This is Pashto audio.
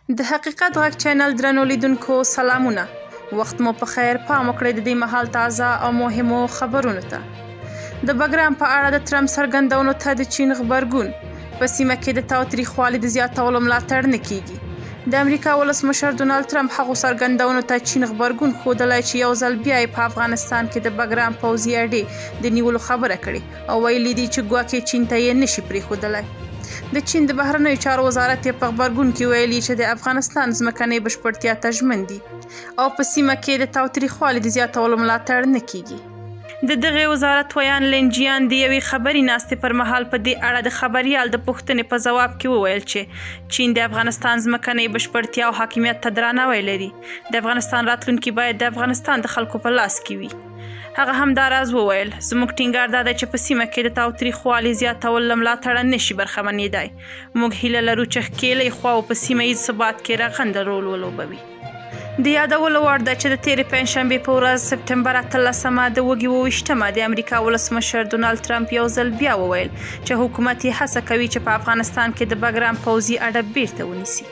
د حقیقت غږ چینل درنو لیدونکو سلامونه، وخت مو په خیر. پام وکړئ د دې مهال تازه او مهمو خبرونو ته. د بګرام په اړه د ترمپ څرګندونو ته د چین غبرګون، په سیمه کې د تاوتریخوالي د زیاتولو ملاتړ نه کیږي. د امریکا ولسمشر ډونالد ترمپ هغو څرګندونو ته چین غبرګون ښودلی چې یو ځل بیا یې په افغانستان کې د بګرام پوځي اډې د نیولو خبره کړې او ویلي دي چې ګواکې چین ته یې نشي پرېښودلی. د چین د بهرنیو چارو وزارت یې په غبرګون کې ویلي چې د افغانستان ځمکنۍ بشپړتیا ته ژمن دي او په سیمه کې د تاوتریخوالي د زیاتولو ملاتړ نه کیږي. د دغه وزارت ویاند لین جیان د یوې خبري ناستې پر مهال په دې اړه د خبریال د پوښتنې په ځواب کې وویل چې چین د افغانستان ځمکنۍ بشپړتیا او حاکمیت ته درناوی لري، د افغانستان راتلونکي باید د افغانستان د خلکو په لاس کې وي. هغه همداراز وویل، زموږ ټینګار دا دی چې په سیمه کې د تاوتریخوالي زیاتول له ملاتړه نشي برخمنېدای. موږ هیله لرو چې ښکېلې خواوو په سیمه ییز ثبات کې رغنده رول ولوبوي. د یادولو وړ ده چې د تېرې پنجشنبې په ورځ سپټمبر 18مه د وږي 27مه د امریکا ولسمشر ډونالد ترمپ یو ځل بیا وویل چې حکومت یې هڅه کوي چې په افغانستان کې د بګرام پوځي اډه بیرته ونیسي.